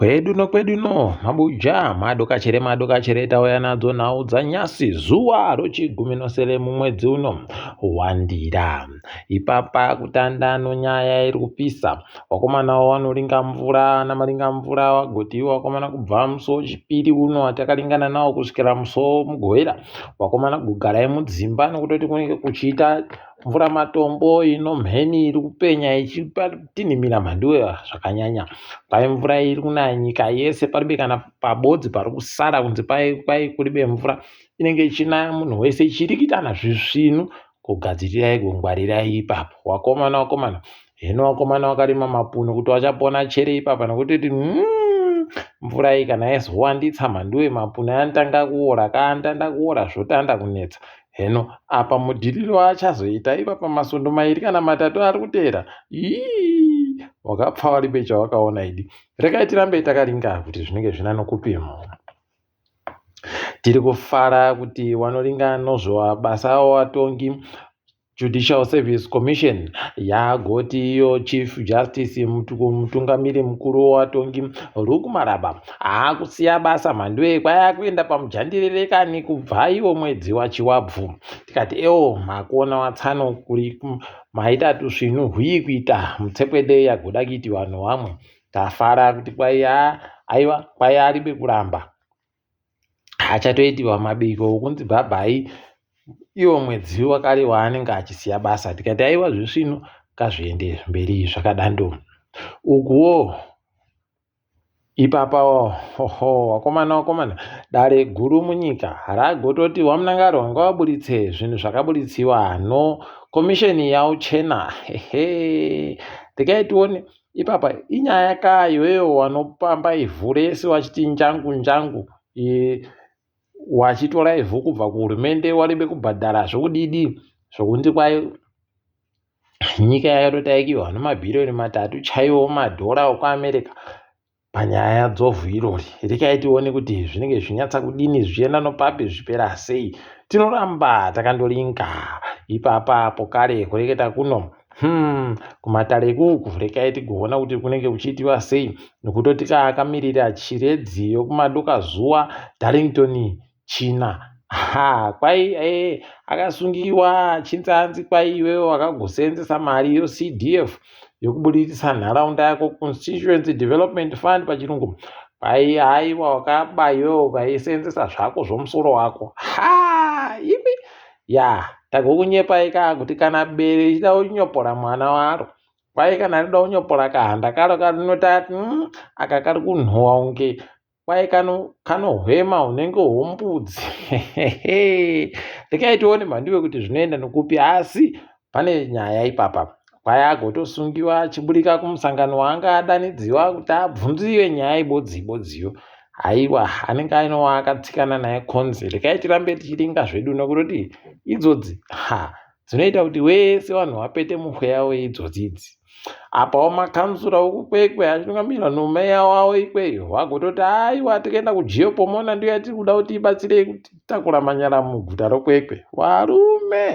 Kwedu nokwedu no mabuja madokachere madokachere tauya nadzo nhau dzanyasi zuva rochiguminosere mumwedzi uno wandira. Ipapa kutanda nonyaya iri kupisa wakomana wanoringa mvura namaringa mvura wagotiwa wakomana kubva musi wechipiri uno watakaringana nawo kusvikira musi womugovera wakomana kugarai mudzimba nokutoti kunenge kuchiita mvura matombo ino mheni iri kupenya ichitinhimira mhanduwe zvakanyanya kwai mvura iri kunaya nyika yese paribe kana pabodzi pari kusara kunzi kwai kuribe mvura inenge ichinaya munhu wese ichirikitana zvisvinu kugadzirirai kungwarirai ipapo wakomana wakomana hino wakomana wakarima mapuno kuti wachapona chere ipapa nekuti ti mm, mvura iyi kana yazowanditsa mhanduwe mapuno anotanga kuora kaantanda kuora zvotanda kunetsa Heno apa mudhiriro waachazoita ipapa masvondo mairi kana matatu ari kuteera ii wakapfawa ribe chawakaona idi rekai tirambe takaringa kuti zvinenge zvina nokupimo tiri kufara kuti wanoringa nozvowa basa awo watongi Judicial Service Commission yagoti iyo Chief Justice mutungamiri mukuru watongi Luke Malaba aakusiya basa mhanduwe kwaya kuenda pamujandirire kani kubva iwo mwedzi wachiwabvu tikati ewo makuona watsano kuri maita tusvinu hwii kuita mutsekwede yagoda kuitiwa nowamwe tafara kuti kwaiya aiwa kwaiya aribe kuramba achatoitiwa mabiko okunzi bhabhai iwo mwedzi wakare waanenge achisiya basa tikati aiwa zvisvinu ngazviende mberi zvakadando ukuwo Ipapa hoho wakomana wakomana dare guru munyika ragototi waMnangarwa ngawaburitse zvinhu zvakaburitsiwa no komisheni yauchena hehe regai tione ipapa inyaya ka iweyo wanopamba ivhu rese wachiti njangu njangu e, wachitora ivhu kubva kuhurumende warebe kubhadhara zvokudidi zvokunzi kwai Nyika yakatotaikiwa nemabhiriyoni matatu chaiwo madhora okuAmerica panyaya dzovhu irori. Rekai tione kuti zvinenge zvichinyatsa kudini zvichienda nopapi zvichipera sei. Tinoramba takandoringa ipapa apo kare kureketa kuno. Hmm, kumatare ikuku rekai tigoona kuti kunenge kuchiitiwa sei nokutoti kaakamirira Chiredzi yokumadoka zuva Darlington China ha kwai eh, akasungiwa chinzanzi kwai iwewe wakagoseenzesa mari yoCDF yokubudirisa nharaunda yako Constituency Development Fund pachirungu kwai haiwa wakaba iwewe ukaiseenzesa zvako zvomusoro wako ha imi ya tagokunyepai ka kuti kana bere ichida kunyopora mwana waro kwai kana rida kunyopora kahanda karo karinoti mm, aka kari kunhuwa kunge kwai kanohwema kano hunenge hwombudzi rekai tione mhandiwe kuti zvinoenda nokupi asi pane nyaya ipapa kwai agotosungiwa achiburika kumusangano waanga adanidziwa kuti abvunziwe nyaya ibodzi ibodziyo haiwa anenge aine waakatsikana naye konzi rekai tirambe tichiringa zvedu nokutoti idzodzi ha dzinoita kuti wese vanhu vapete muhweya weidzodzi idzi apawo makanzura okukwekwe achitungamirwa nomeya wavo ikweyo vagototi aiwa tikaenda kujio pomona ndiyo yatiri kuda kuti ibatsirei kutitakura manyara muguta rokwekwe varume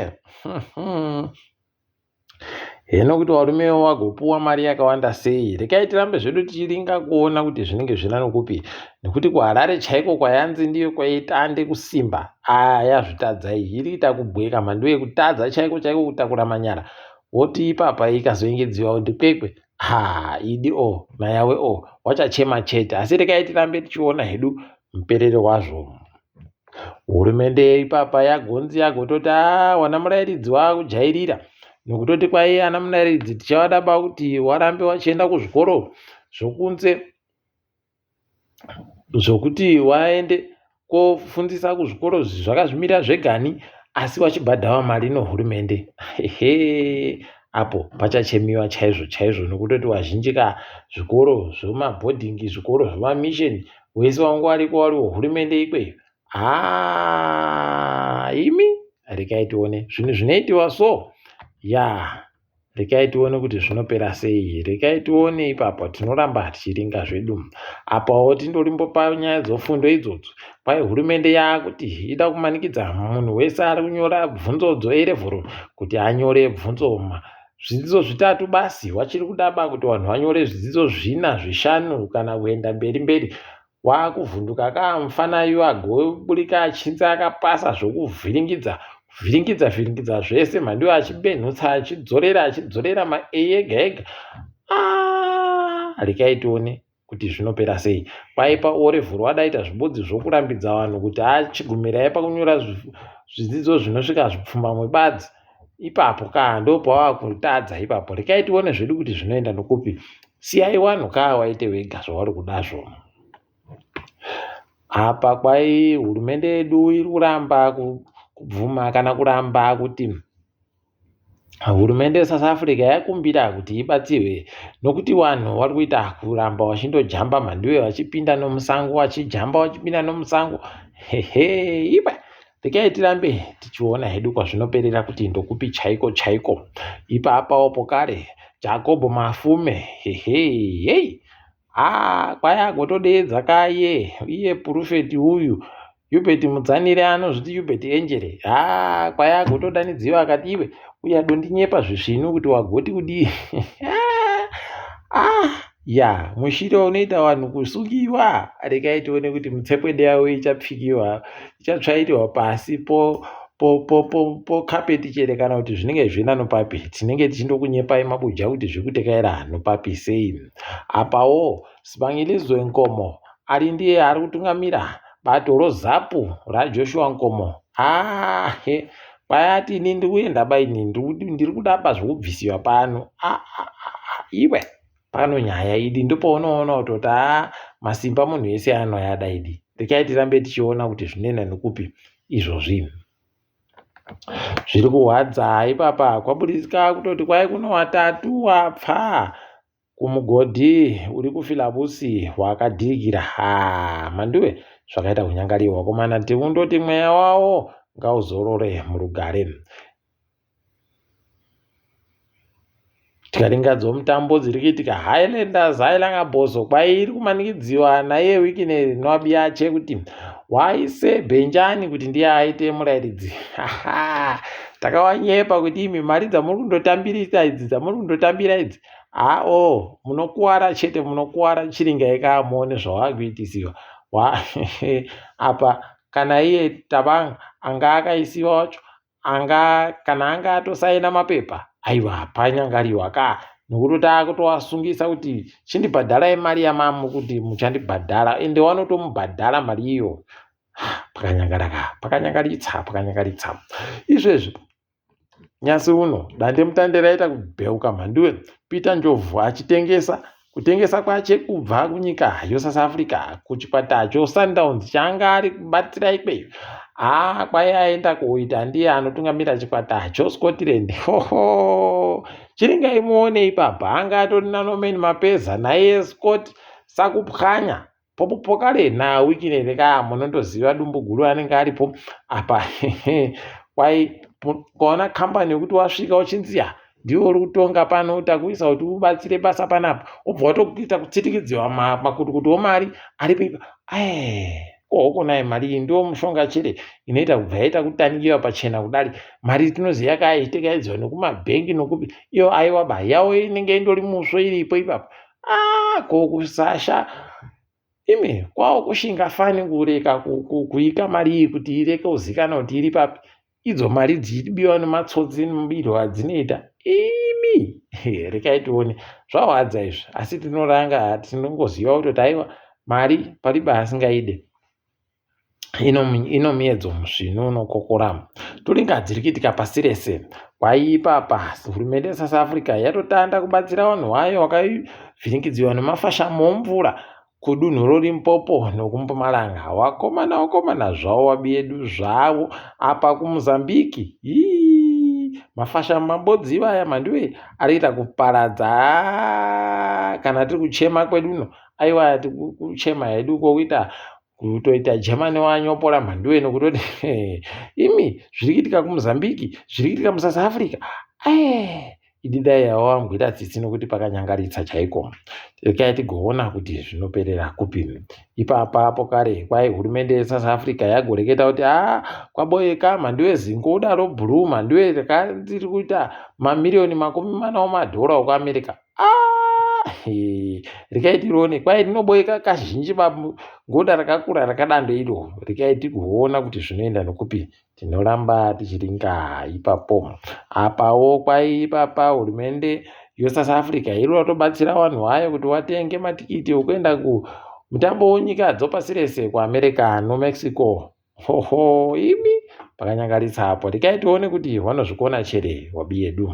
heno kuti varumewo vagopuwa mari yakawanda sei rekai tirambe zvedu tichiringa kuona kuti zvinenge zvina nokupi nekuti kuharare chaiko kwayanzi ndiyo kwaitande kusimba aya zvitadza iyi iri kuita kubweka mhandu yekutadza chaiko chaiko kutakura manyara woti ipapa ikazoengedziwa kuti kwekwe ha idi o nayawe o wachachema chete asi rekai tirambe tichiona hedu muperero wazvo hurumende ipapa yagonzi yagototi a wana murairidzi waakujairira nokutoti kwai ana murairidzi tichavada ba kuti warambe wachienda kuzvikoro zvokunze zvokuti waende kofundisa kuzvikoro zvakazvimirira zvegani asi wachibhadhawa mari nohurumende hehe apo pachachemiwa chaizvo chaizvo nokutoti vazhinji ka zvikoro zvemabhodhingi zvikoro zvemamisheni wese wangu wariko wari wehurumende ikweyo haa imi rekai tione zvinhu zvinoitiwa so ya yeah. Rekai tione kuti zvinopera sei. Rekai tione ipapo tinoramba tichiringa zvedu. Apawo tindorimbo panyaya dzofundo idzodzo. Kwai hurumende yakuti ida kumanikidza munhu wese ari kunyora bvunzo dzoerevhoro kuti anyore bvunzo Zvidzidzo zvitatu basi wachiri kudaba kuti vanhu vanyore zvidzidzo zvina zvishanu kana kuenda mberi mberi. Wakuvhunduka ka mufana yu agoburika achinzi akapasa zvokuvhiringidza vhiringidza vhiringidza zvese mhandiwe achibenhutsa achidzorera achidzorera ma A ega ega. Ah, rekai tione kuti zvinopera sei. Kwaipa orevhuru wadaita zvibodzi zvokurambidza vanhu kuti achigumirai pakunyora zvidzidzo zvinosvika zvipfumbamwe badzi. Ipapo kaa ndopawava kutadza ipapo. Rekai tione zvedu kuti zvinoenda nokupi. Siyai wanhu kaa waite wega zvauri kudazvo. Apa kwai hurumende yedu iri kuramba kubvuma kana kuramba kuti Hurumende yeSouth Africa yakumbira kuti ibatsirwe nokuti vanhu vari kuita kuramba vachindojamba mhanduwe vachipinda nomusango vachijamba vachipinda nomusango hehe ipa regai tirambe tichiona hedu kwazvinoperera kuti ndokupi chaiko chaiko ipapawo pokare Jacob Mafume hehe hei Haa kwai agotodeedza kaye iye purufeti uyu Hubert Mudzanire anozviti Hubert Angel haa kwai agotodanidziwa akati iwe uya dondinyepa zvisvinu kuti wagoti kudii ah ya mushiro unoita vanhu kusukiwa regai tione kuti mutsepwede yavo ichapfikiwa ichatsvairirwa pasi po po carpet chere kana kuti zvinenge zviina nopapi tinenge tichindokunyepai mabuja kuti zviri kutekaira nopapi sei apawo Sibangilizwe Nkomo ari ndiye ari kutungamira bato roZapu raJoshua Nkomo ahe kwayati ini ndiri kuenda ba ini ndiri kuda ba zvekubvisiwa pano ah, ah, ah, iwe pano nyaya idi ndopaunoona kutoti haa masimba munhu ese anoyada idi rekai tirambe tichiona kuti zvinoenda nekupi izvozvi zviri kurwadza ipapa kwaburitswa kutoti kwai kuno watatu wapfa kumugodhi uri kufilabusi wakadhirikira haa mhanduwe zvakaita kunyangariwa komana tikundoti mweya wawo ngauzorore murugare Tikaringadzo mutambo dziri kuitika Highlanders Highlander Bosso kwairi kumanikidziwa naiye Wicknell Nwabiache kuti waise Benjani kuti ndiye aite murairidzi. Takawanyepa kuti imi mari dzamuri kundotambirisa idzi dzamuri kundotambira idzi haa-o munokuwara chete munokuwara chiringai kaa muone zvawakuitisiwa apa kana iye Tabang anga akaisiwa wacho anga kana anga atosaina mapepa aiwa hapanyangariwa ka nekuti taakutowasungisa kuti chindibhadharai mari yamamu kuti muchandibhadhara ende wanotomubhadhara mari iyo pakanyangara ka pakanyangaritsa pakanyangaritsa izvezvi nyasi uno dandemutande raita kubheuka mhanduwe Peter Njovu achitengesa Kutengesa kwache kubva kunyika yoSouth Africa kuchikwata choSundowns chaanga ari kubatira ikweyo. Haa kwai aenda koita ndiye anotungamira chikwata choScotland. Hoho! Chiringai muone ipapa anga atori naNorman Mapeza naiye Scott Sakupwanya. Popopokale naWicknell ka munondoziva dumbu guru anenge aripo apa kwai ukaona kambani yekuti wasvika uchinzi ya ndiwe uri kutonga pano takuisa kuti ubatsire basa panapa wobva watokuita kutsitikidziwa makutukutu omari aripo ipa kohoko naye mari iyi ndiwo mushonga chere inoita kubva yaita kutanikiwa pachena kudari mari tinoziva kaitekaidziwa nekumabhengi nokupi iyo aiwa ba yavo inenge indori musvo iripo ipapo ah ko kusasha imi kwawo kushinga fani kureka kuika mari iyi kuti ireke kuzikanwa kuti iri papi idzo mari dzichibiwa nematsotsi nemabirwo adzinoita imi rekai tione zvahwadza izvi asi tinoranga tinongoziva kutoti aiwa mari paribe asingaide ino miedzo musvinu unokokora toringa dziri kuitika pasi rese kwaipa pasi hurumende yesouth africa yatotanda kubatsira vanhu vayo vakavhiringidziwa nemafashamo omvura kudunhu roLimpopo nokuMpumalanga wakomana wakomana zvavo wabiyedu zvavo apa kuMozambique hii mafashamo mabodzi ivaya mhanduwe ari kuita kuparadza kana tiri kuchema kwedu uno aiwa tiri kuchema hedu kwokuita kutoita Germany wanyopora mhanduwe nokutoti imi zviri kuitika kuMozambique zviri kuitika muSouth Africa eh. Idi dai yawangwira tsitsi nokuti pakanyangaritsa chaiko. Rekai tigoona kuti zvinoperera kupi. Ipapa apo kare kwai hurumende yeSouth Africa yagoreketa kuti haa kwaboeka mhanduwe zingoda robhuruu mhanduwe rakandiri kuita mamiriyoni 40 omadhora okuAmerica. Ah, rekai tione kwai rinoboeka kazhinji goda rakakura rakadando iro. Rekai tigoona kuti zvinoenda nokupi. Tinoramba tichiringa ipapo. Apawo kwai ipapa hurumende yeSouth Africa iri kutobatsira vanhu vayo kuti watenge matikiti okuenda kumutambo wenyika dzopasi rese kuAmerica noMexico. Hoho imi pakanyangaritsa apo. Rekai tione kuti vanozvikona chere wabi yedu.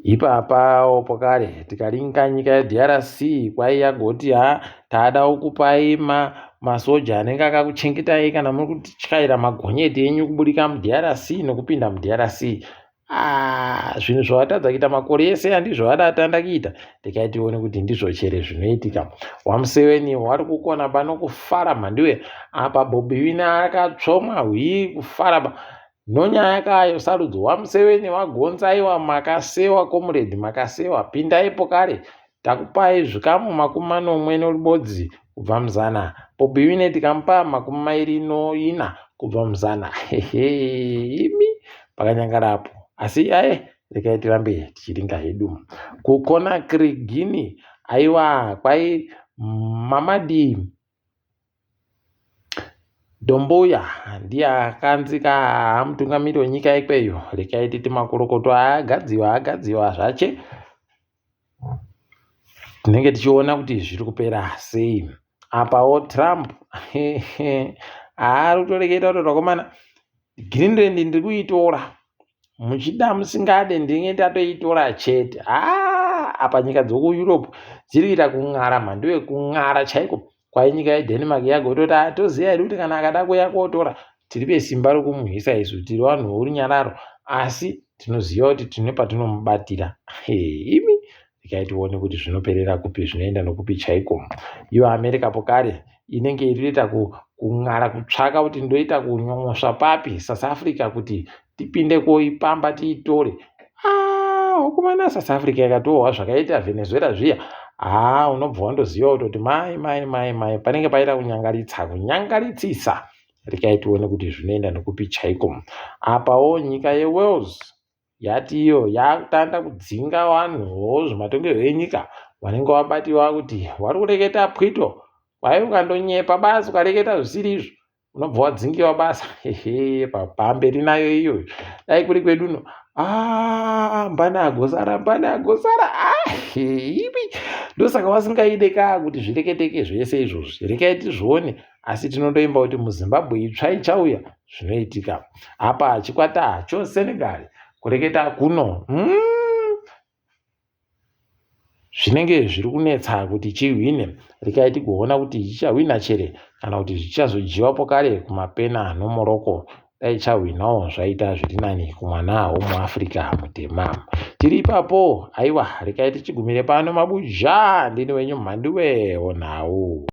Ipapawo pokare tikaringa nyika yeDRC kwaiya goti ha tada kukupai ma masoja anenge akakuchengetai kana muri kutyaira magonyeti enyu kuburika muDRC nokupinda muDRC. Ah, zvinhu zvavatadza kuita makore ese handizvo vadatanda kuita rekai tione kuti ndizvo chere zvinoitika wamuseveni wari kukona pano kufara mhandiwe apa bobi wine akatsvomwa hwii kufara ba Nonyaya kayo sarudzo waMuseveni wagonza aiwa makasewa comrade makasewa pindaipo kare takupai zvikamu 70 nerubodzi kubva muzana Bobi Wine tikamupa 24 kubva muzana hehe imi pakanyangara apo asi aye rekai tirambe tichiringa hedu kuConakry Guinea aiwa kwai Mamadi Dombuya ndiye akanzi ka mutungamiri wenyika ikweyo rekai titi makorokoto agadziwa agadziwa zvache tinenge tichiona kuti zviri kupera sei apawo Trump ari kutoreketa kuti vakomana Greenland ndiri kuitora muchida musingade ndinge ndatoitora chete haa apa nyika dzokuEurope dziri kuita kun'ara mhanduwe kun'ara chaiko kwai nyika yeDenmark yagototi ah, toziva hedu kuti kana akada kuuya kotora tiri vesimba rokumuhisa isu tiri vanhu vorunyararo asi tinoziva kuti tine patinomubatira imi rekai tione kuti zvinoperera kupi zvinoenda nokupi chaiko iyo America pokare inenge iri kutoita kun'ara kutsvaka kuti ndoita kunyongosva papi South Africa kuti tipinde koipamba tiitore ah, hukumana South Africa yakatohwa zvakaita Venezuela zviya haa unobva wandoziva kutoti mai mai mai mai panenge paita kunyangaritsa kunyangaritsisa rekai tione kuti zvinoenda nekupi chaiko apawo nyika yeWales yati iyo yakutanda kudzinga vanhuwo zvematongerwo enyika vanenge vabatiwa kuti vari kureketa pwito kwai ukandonyepa basi ukareketa zvisiri izvo unobva wadzingiwa basa hehe pamberi nayo iyoyo dai kuri kwedu no ah, mbani agosara mbani agosara ah, ipi ndosaka vasingaide kaa kuti zvireketeke zvese izvozvi rekai tizvione asi tinondoimba kuti muzimbabwe itsva ichauya zvinoitika apa chikwata chosenegal kureketa kuno mm. Zvinenge zviri kunetsa kuti chihwine rekai tigoona kuti chichahwina chere kana kuti zvichazodyiwapo kare kumapena noMorocco dai chahwinawo zvaita zviri nani kumwana womuAfrica mutema. Tiri ipapo aiwa rekai tichigumire pano mabuja ndini wenyu Mhanduwe wonhau.